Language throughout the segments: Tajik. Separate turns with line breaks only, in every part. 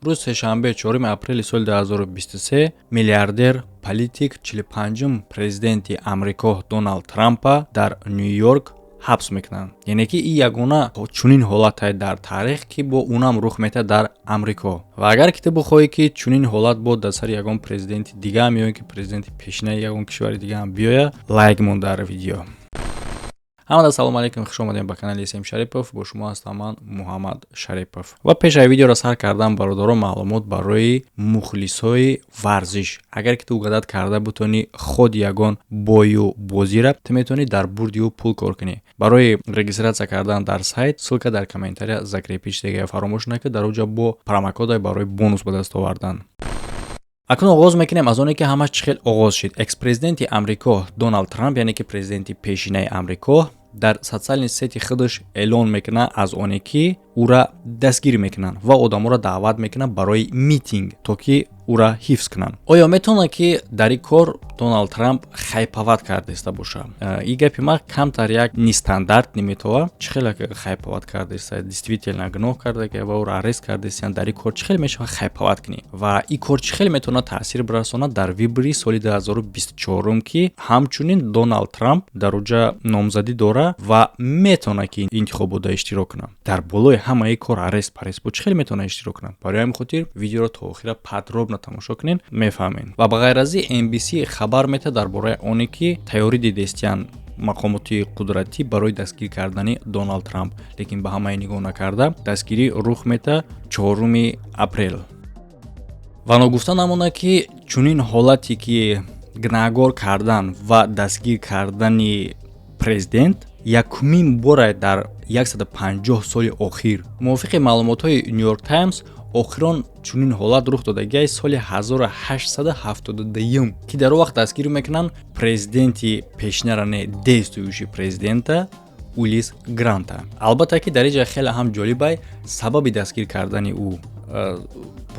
Рӯзи сешанбе, 4 апрели соли 2023, миллиардер, политик, 45-ум президенти Амрико Доналд Трампа дар Ню-Йорк ҳабс мекунанд. Яъне ки ин ягона чунин ҳолате дар таърих, ки бо унам рух метаҳад дар Амрико. Ва агар ки ту бихоҳӣ, ки чунин ҳолат бо дар сари ягон президенти дигаам ё ин ки президенти пешинаи ягон кишвари дигаам биёяд, лайк мон дар видео. Ҳамада салому алейкум, хуш омадем ба канали Сем Шарипов. Бо шумо ҳастам ман, Муҳаммад Шарипов. Ва пеш аз видеоро сар кардан, бародаро, маълумот барои мухлисҳои варзиш. Агар ки ту угадать карда бутонӣ худ ягон бою бозира, ту метавонӣ дар бурди ӯ пул кор кунӣ. Барои регистрация кардан дар сайт ссылка дар комментария закрепить дега, фаромӯш накард, дар оҷа бо промокодай барои бонус ба даст овардан. Акнун оғоз мекунем аз оне, ки ҳамаш чӣ хел оғоз шид. Экс-президенти Амрико Доналд Трамп, яъне ки президенти пешинаи Амрико, дар социальный сети худаш эълон мекунад аз оне, ки ӯра дастгир мекунанд, ва одаморо даъват мекунанд барои митинг, то ки ӯра ҳифз кунанд. Оё метавонад, ки дар ин кор Доналд Трамп хайповать кардаиста боша? Ин гапи ман камтар як нестандарт неметова. Чӣ хеле хайповать кардаиста? Действительно гуноҳ карда ва ӯро арест кардаистанд. Дар ин кор чӣ хеле мешавад хайповать кунӣ? Ва ин кор чӣ хеле метавонад таъсир бирасонад дар выбори соли 2024, ки ҳамчунин Доналд Трамп дар оҷа номзадӣ дора ва метавонад, ки интихоботда иштирок кунад? Дар болои ҳамаи кор арест парест буд, чӣ хеле метавонад иштирок кунад? Барои ҳамин хотир видеоро то охира подробно тамошо кунед, мефаҳмед. Ва ба ғайр аз ин, NBC хабар метаҳад дар бораи оне, ки тайёрӣ дидестиянд мақомоти қудратӣ барои дастгир кардани Доналд Трамп, лекин ба ҳамаи нигоҳ накарда, дастгирӣ рух метаҳад 4 апрел. Ва ногуфта намонад, ки чунин ҳолате, ки гунаҳгор кардан ва дастгир кардани президент, якумин боре дар 150 соли охир. Мувофиқи маълумотҳои Нью Йорк Таймс, охирон чунин ҳолат рух додагиай соли 1872, ки дар он вақт дастгир мекунанд президенти пешинара, не, действующий президента Улис Гранта. Албатта, ки дар ин ҷа хеле ҳам ҷолибай сабаби дастгир кардани ӯ: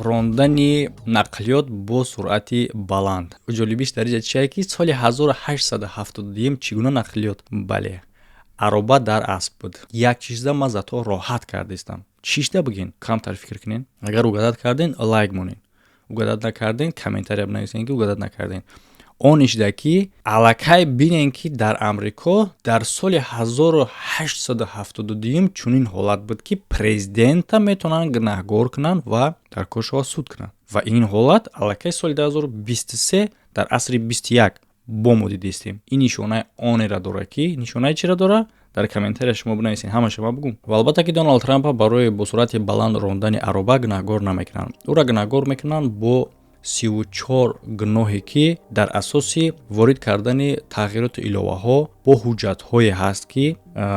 рондани нақлиёт бо суръати баланд. Ҷолибиш дар ин ҷа чие, ки соли 1872 чӣ гуна нақлиёт? Бале, ароба дар асп буд. Як чизда ман зато роҳат кардаистам. Чишта бигин, камтар фикр кунен. Агар угадать карден, лайк монен, угадать накарден, комментария бинависен, ки угадать накарден. Он ишда, ки аллакай бинен, ки дар Амрико дар соли 1872 чунин ҳолат буд, ки президента метавонанд гунаҳгор кунанд ва дар коршова суд кунанд. Ва ин ҳолат аллакай соли 2023, дар асри 21 бо мо дидистем. Ин нишонаи онеро дорад, ки нишонаи чиро дорад, дар комментария шумо бинависед, ҳамаша ма бугум. Ва албатта, ки Доналд Трампа барои бо суръати баланд рондани ароба гунаҳгор намекунанд. Ӯро гунаҳгор мекунанд бо 34 гуноҳе, ки дар асоси ворид кардани тағйироту иловаҳо бо ҳуҷҷатҳое ҳаст, ки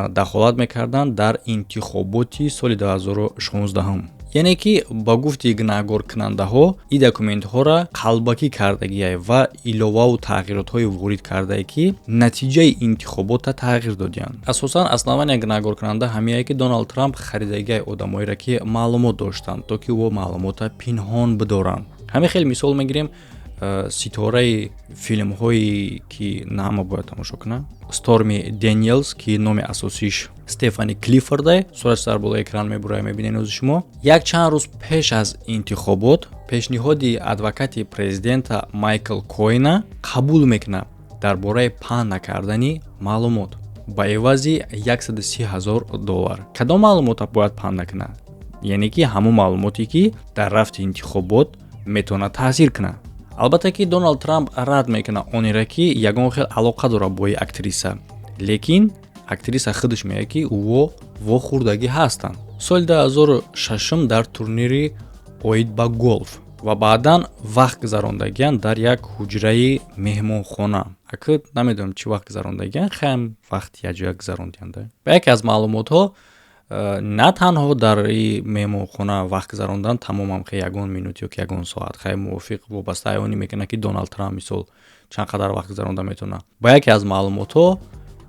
дахолат мекарданд дар интихоботи соли 2016. Яъне ки ба гуфти гунаҳгоркунандаҳо, ин документҳоро қалбакӣ кардагиай ва иловаву тағйиротҳое ворид кардае, ки натиҷаи интихобота тағйир додиянд. Асосан основания гунаҳгоркунанда ҳамияе, ки Доналд Трамп харидагиай одамоеро, ки маълумот доштанд, то ки ӯ маълумота пинҳон бидоранд. Ҳамин хел мисол мегирем, ситораи филмҳое, ки на ҳама бояд тамошо кунанд, Сторми Дэниелс, ки номи асосиш Стефани Клиффорде, суратш дар болои экран мебурая, мебинед ози шумо. Як чанд рӯз пеш аз интихобот пешниҳоди адвокати президента Майкл Коина қабул мекунад дар бораи паҳн накардани маълумот ба эвази 130 ҳазор доллар. Кадом маълумота бояд паҳн накунад? Яъне ки ҳамон маълумоте, ки дар рафти интихобот метавонад таъсир кунад. Албатта, ки Доналд Трамп рад мекунад онеро, ки ягон хел алоқа дорад бо актриса, лекин актриса худаш мегӯяд, ки ӯ вохӯрдагӣ ҳастанд соли 2006 дар турнири оид ба голф ва баъдан вақт гузарондагианд дар як ҳуҷраи меҳмонхона. Ака, намедонам, чӣ вақт гузарондагианд, хаям вақт якҷоя гузарондианд. Ба яке аз маълумотҳо, на танҳо дар меҳмонхона вақт гузарондан, тамомам хе ягон минут ё ки ягон соат, хай, мувофиқ вобаста оне мекунад, ки Доналд Трамп мисол чанд қадар вақт гузаронда метавонад. Ба яке аз маълумотҳо,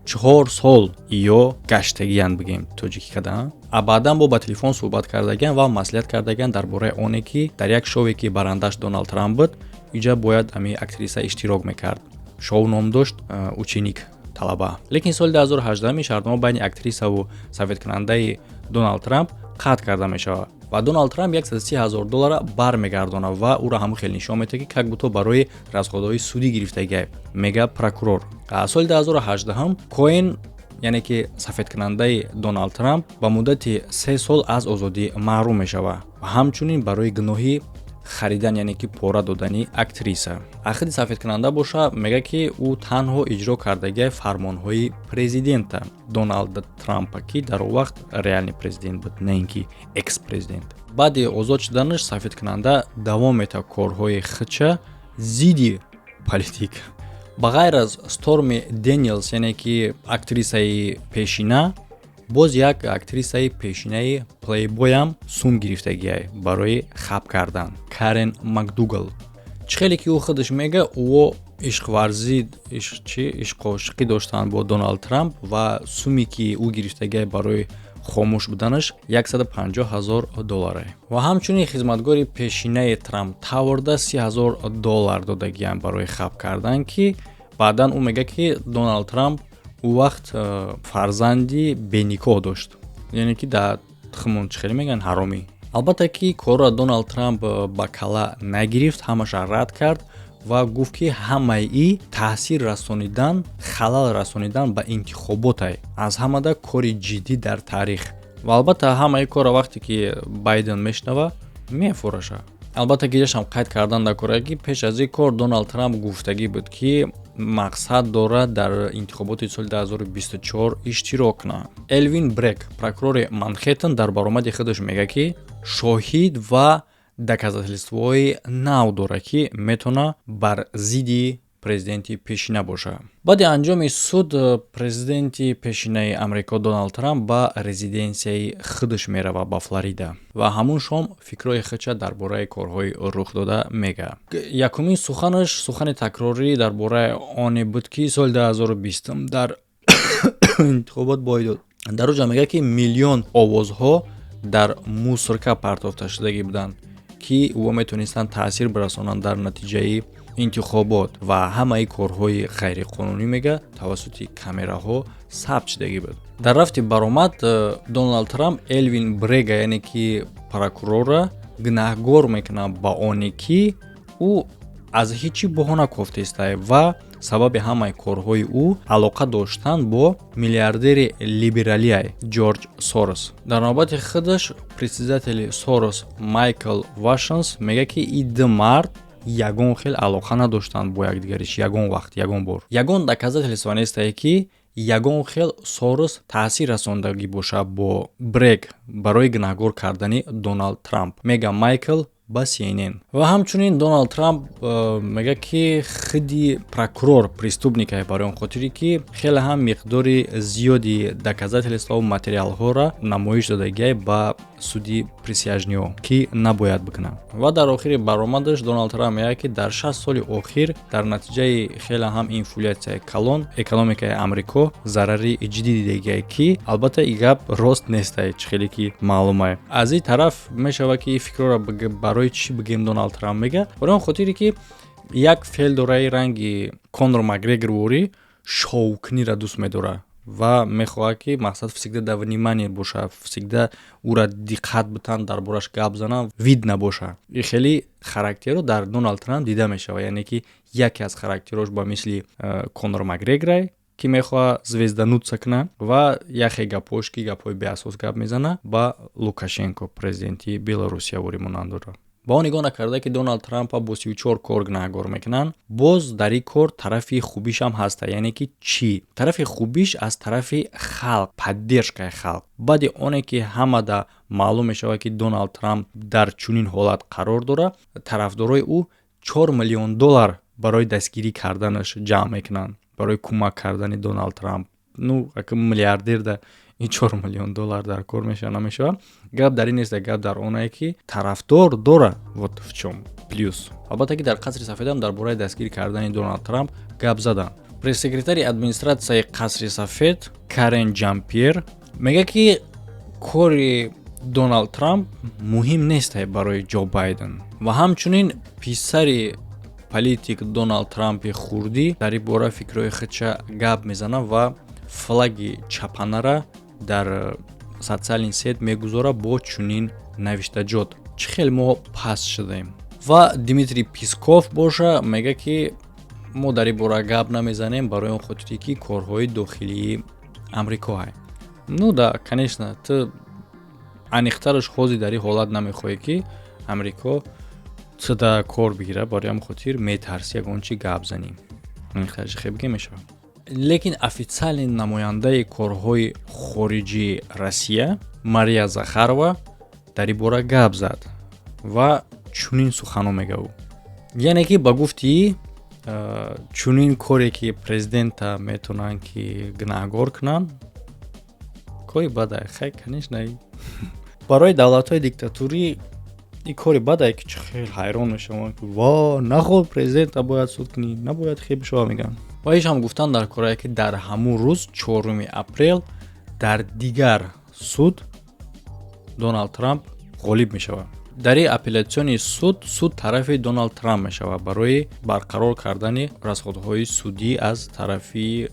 4 сол ё гаштагиянд, бигем тоҷикӣ када, а баъдан бо ба телефон суҳбат кардагианд ва маслиҳат кардагианд дар бораи оне, ки дар як шове, ки барандаш Доналд Трамп буд, иҷа бояд ҳами актриса иштирок мекард. Шоу ном дошт «Ученик», талаба. Лекин соли 2018 шартнома байни актрисаву советкунандаи Доналд Трамп қатъ карда мешавад. Ва Доналд Трамп 130 ҳазор доллара бармегардонад ва ӯро ҳамон хел нишон медиҳад, ки как будто барои расходҳои судӣ гирифтагиай, мега прокурор. Соли 2018 Коэн, яъне ки сафедкунандаи Доналд Трамп, ба муддати 3 сол аз озодӣ маҳрум мешавад ва ҳамчунин барои гуноҳи харидан, яъне ки пора додани актриса. Ахири сафедкунанда боша, мега, ки ӯ танҳо иҷро кардагиай фармонҳои президента Доналд Трампа, ки дар он вақт реальный президент буд, на ин ки экс-президент. Баъди озод шуданаш сафедкунанда давом метавад корҳои худша зидди политик. Ба ғайр аз Сторми Дэниелс, яъне ки актрисаи пешина, боз як актрисаи пешинаи Плейбоям сум гирифтагиай барои хаб кардан, Карен Макдугал. Чӣ хеле ки ӯ худаш мега, ӯ ишқварзӣ, чи, ишқошиқӣ доштанд бо Доналд Трамп ва суме ки ӯ гирифтагиай барои хомӯш буданаш 150 ҳазор долларе. Ва ҳамчунин хизматгори пешинаи Трамп Таворда 30 ҳазор доллар додагианд барои хаб кардан, ки баъдан ӯ мегӯяд, ки Доналд Трамп ӯ вақт фарзанди беникоҳ дошт, яъне ки дар тухмон, чӣ хеле мегӯянд, ҳаромӣ. Албатта ки корро Доналд Трамп ба кала нагирифт, ҳамаша рад кард ва гуфт, ки ҳамаи и таъсир расонидан, халал расонидан ба интихоботай, аз ҳамада кори ҷиддӣ дар таърих. Ва албатта ҳамаи корро вақте ки Байден мешунава, мефураша. Албатта гиряшам қайд кардан дар кора, ки пеш аз ин кор Доналд Трамп гуфтагӣ буд, ки мақсад дорад дар интихоботи соли 2024 иштирок кунад. Элвин Брек, прокурори Манҳеттен, дар баромади худаш мегӯяд, ки шоҳид ва доказательствои нав дорад, ки метавонад бар зидди президенти пешина бошад. Баъди анҷоми суд президенти пешинаи Амрико Доналд Трамп ба резиденсияи худаш меравад, ба Флорида, ва ҳамун шом фикрҳои худша дар бораи корҳои рухдода мегӯяд. Якумин суханаш сухани такрорӣ дар бораи оне буд, ки соли 2020 дар интихобот бой дод. Дар оҷа мегӯяд, ки миллион овозҳо дар мусорка партофта шудагӣ буданд, ки ӯ метавонистанд таъсир бирасонанд дар натиҷаи интихобот, ва ҳамаи корҳои ғайриқонунӣ, мега, тавассути камераҳо сабт шудагӣ буд. Дар рафти баромад Доналд Трамп Элвин Брега, яъне ки прокурорра, гунаҳгор мекунад ба оне ки ӯ аз ҳеҷ чӣ баҳона кофтаистае ва сабаби ҳамаи корҳои ӯ алоқа доштан бо миллиардери либералиай Ҷорҷ Сорос. Дар навбати худаш председатели Сорос Майкл Вашонс мегӯяд, ки и ду мард ягон хел алоқа надоштанд бо якдигариш, ягон вақт, ягон бор. Ягон доказательство нестае, ки ягон хел Сорос таъсир расондагӣ бошад бо Брег барои гунаҳгор кардани Доналд Трамп, мега Майкл ба CNN. Ва ҳамчунин Доналд Трамп мегӯяд, ки худи прокурор преступникае, барои он хотире ки хеле ҳам миқдори зиёди доказательствову материалҳоро намоиш додагиай ба суди присяжныйҳо, ки набояд бикунад. Ва дар охири баромадаш Доналд Трамп мегӯяд, ки дар 60 соли охир дар натиҷаи хеле ҳам инфляцияи калон экономикаи Амрико зарари ҷиддӣ дидагиай, ки албатта и гап рост нестай, чӣ хеле ки маълумае. Аз ин тараф мешавад, ки ин фикрҳоро барои чӣ бигем, Доналд Трамп мега, барои он хотире ки як феъл дораи ранги Конор Макгрегор ворӣ шоукуниро дӯст медорад ва мехоҳад, ки мақсад всегда дар внимание бошад, всегда ӯра диққат битанд, дар бораш гап зананд, вид набошад. И хеле характеро дар Доналд Трамп дида мешавад, яъне ки яке аз характерош ба мисли Конор Макгрегорай, ки мехоҳад звездануться кунад, ва яхе гапҳош, ки гапҳои беасос гап мезанад, ба Лукашенко, президенти Беларусия ворӣ монанд дорад. Ба он нигоҳ накарда, ки Доналд Трампа бо 34 кор гунаҳгор мекунанд, боз дар ин кор тарафи хубишам ҳаста. Яъне ки чӣ тарафи хубиш? Аз тарафи халқ, поддержкаи халқ. Баъди оне ки ҳамада маълум мешавад, ки Доналд Трамп дар чунин ҳолат қарор дорад, тарафдорои ӯ 4 миллион доллар барои дастгирӣ карданаш ҷамъ мекунанд, барои кӯмак кардани Доналд Трамп. Ну, ака миллиардерда ин 4 миллион доллар дар кор мешавад, намешавад, гап дар ин нест, гап дар онае, ки тарафдор дорад. Вот в чём плюс. Албатта ки дар Қасри Сафедам дар бораи дастгир кардани Доналд Трамп гап заданд. Пресс-секретари администратсияи Қасри Сафед Карен Ҷампьер мегӯяд, ки кори Доналд Трамп муҳим нест барои Ҷо Байден. Ва ҳамчунин писари политик Доналд Трампи хурдӣ дар ин бора фикрҳои худша гап мезанад ва флаги чапанара дар социальный сеть мегузорад бо чунин. Навиштаҷот, чӣ хел мо паст шудаем. Ва Дмитрий Песков боша, мега, ки мо дар ин бора гап намезанем, барои он хотире ки корҳои дохилии Амрико ҳай. Ну да, конечно, ту аниқтараш ҳозир дар ин ҳолат намехоҳӣ, ки Амрико туда кор бигира. Барои ҳамин хотир метарсӣ ягон чи гап занӣ. Аниқтараш хел бигем мешавад. Лекин официальный намояндаи корҳои хориҷии Россия Мария Захарова дар ин бора гап зад ва чунин суханҳо мега ӯ, яъне ки ба гуфти чунин коре, ки президента метавонанд, ки гунаҳгор кунанд, кори бадае. Хай, конечно, барои давлатҳои диктатурӣ ин кори бадае, ки хел ҳайрон мешаванд, ки ва наход президента бояд суд кунӣ, набояд хел бишава, мегӯянд. Ва ишам гуфтан дар корае, ки дар ҳамун рӯз, 4 апрел, дар дигар суд Доналд Трамп ғолиб мешавад. Дар ин апелляционный суд, суд тарафи Доналд Трамп мешавад барои барқарор кардани расходҳои судӣ аз тарафи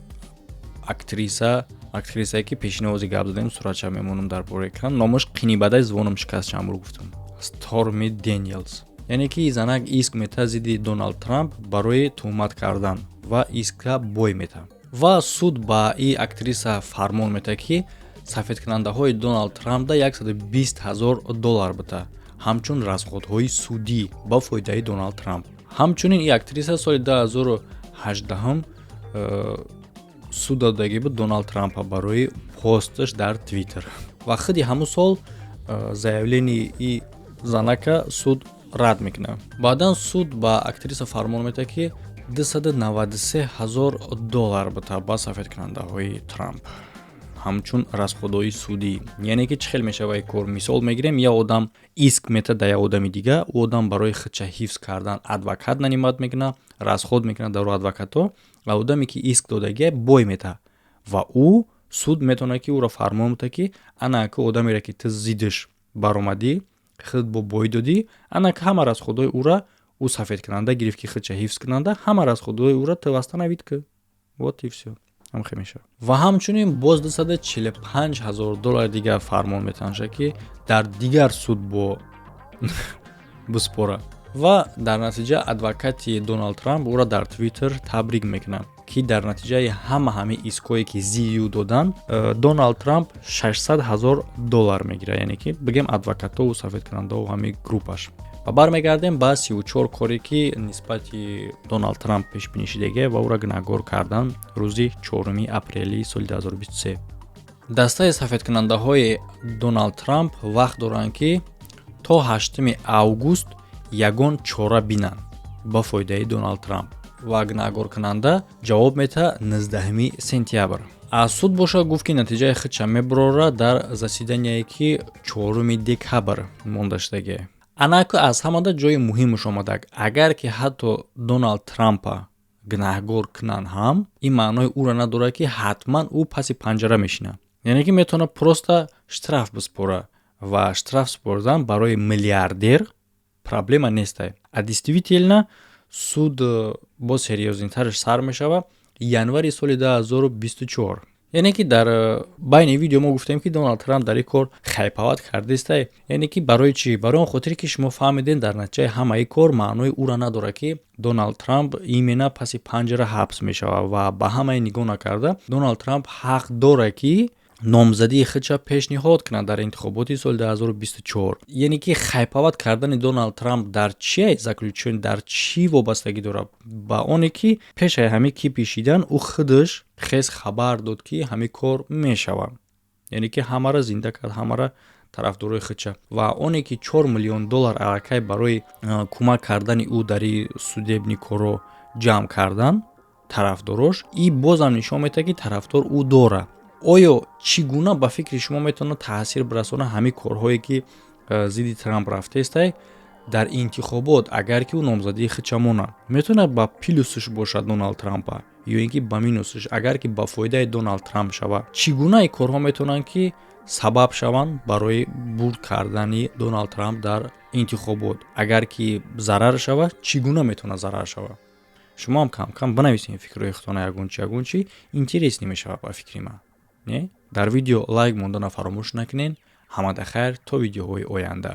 актриса, актрисае, ки пешиновози гап задем. Суратша мемонам дар бораи экран. Номаш қинибадай, звоном шикаст, чанд бор гуфтам. Сторми Дэниелс. Яъне ки занак иск мета зидди Доналд Трамп барои туҳмат кардан ва иска бой мета. Ва суд ба ин актриса фармон мета, ки сафедкунандаҳои Доналд Трампда 120 ҳазор доллар бита ҳамчун расходҳои судӣ ба фоидаи Доналд Трамп. Ҳамчунин ин актриса соли 2018 суд додагӣ буд Доналд Трампа барои посташ дар Твиттер. Ва худи ҳамун сол заявление и занака суд рад мекунад. Баъдан суд ба актриса фармон медиҳад, ки 293 ҳазор доллар бита ба сафедкунандаҳои Трамп ҳамчун расходҳои судӣ. Яъне ки чӣ хел мешава ин кор? Мисол мегирем: як одам иск метад да як одами дига. Ӯ одам барои худша ҳифз кардан адвокат нанимать мекунад, расход мекунад дар адвокатҳо, ва одаме, ки иск додагия, бой метаҳад. Ва ӯ суд метавонад, ки ӯро фармон буда, ки ана ки одамере, ки ту зиддиш баромадӣ, худ бо бой додӣ, ана ки ҳама расходҳои ӯра ӯ сафедкунанда гирифт, ки худша ҳифз кунанда, ҳама расходҳои ӯра ту восстановить ки. Вот и всё, ҳамхел мешавад. Ва ҳамчунин боз 245 ҳазор доллари дигар фармон метавонад, ки дар дигар суд бо биспора. Ва дар натиҷа адвокати Доналд Трамп ӯро дар Твиттер табрик мекунад, ки дар натиҷаи ҳама ҳамин искҳое, ки зидди ӯ доданд, Доналд Трамп 600 ҳазор доллар мегирад. Яъне ки бигем, адвокатову сафедкунандаову ҳамин группаш. Ва бармегардем ба 34 коре, ки нисбати Доналд Трамп пешбинӣ шудагия ва ӯро гунаҳгор кардан рӯзи 4 апрели соли 2023. Дастаи сафедкунандаҳои Доналд Трамп вақт доранд, ки то 8 август ягон чора бинанд ба фоидаи Доналд Трамп. Ва гунаҳгоркунанда ҷавоб метаҳад 19 сентябр. Аз суд боша, гуфт, ки натиҷаи худша мебарорад дар заседание, ки 4 декабр монда шудагия. Анаку аз ҳамада ҷои муҳимаш омадак: агар ки ҳатто Доналд Трампа гунаҳгор кунанд ҳам, ин маънои ӯро надорад, ки ҳатман ӯ паси панҷара мешинад. Яъне ки метавонад просто штраф биспора. Ва штраф супордан барои миллиардер проблема нестай. А действительно суд боз серьёзный тараш сар мешавад январи соли 2024. Яъне ки дар байни видео мо гуфтем, ки Доналд Трамп дар ин кор хайповать кардистай. Яъне ки барои чӣ? Барои он хотире, ки шумо фаҳмидем, дар натиҷаи ҳамаи кор маънои ӯро надорад, ки Доналд Трамп именно паси панҷара ҳабс мешавад. Ва ба ҳамаи нигоҳ накарда, Доналд Трамп ҳақ дорад, ки номзадии худша пешниҳод кунад дар интихоботи соли 2024. Яъне ки хайповать кардани Доналд Трамп дар чие заключен, дар чӣ вобастагӣ дорад? Ба оне, ки пешаи ҳамин ки пешидан, ӯ худаш хез хабар дод, ки ҳамин кор мешавад. Яъне ки ҳамаро зинда кард, ҳамаро тарафдорои худша. Ва оне ки 4 миллион доллар аллакай барои кӯмак кардани ӯ дар ин судебный корро ҷамъ кардан тарафдорош, и бозам нишон медиҳад, ки тарафдор ӯ дорад. Оё чӣ гуна ба фикри шумо метавонад таъсир бирасонад ҳамин корҳое, ки зидди Трамп рафтаистай, дар интихобот? Агар ки ӯ номзадии худша монад, метавонад ба плюсш бошад Доналд Трампа ё ин ки ба минусш? Агар ки ба фоидаи Доналд Трамп шавад, чӣ гуна ин корҳо метавонанд, ки сабаб шаванд барои бурд кардани Доналд Трамп дар интихобот? Агар ки зарар шавад, чӣ гуна метавонад зарар шавад? Шумо ҳам камкам бинависед фикрҳои худтона. Ягон чи интересный мешавад ба фикри ман, не? Дар видео лайк мондана фаромӯш накунед. Ҳамада хайр, то видеоҳои оянда.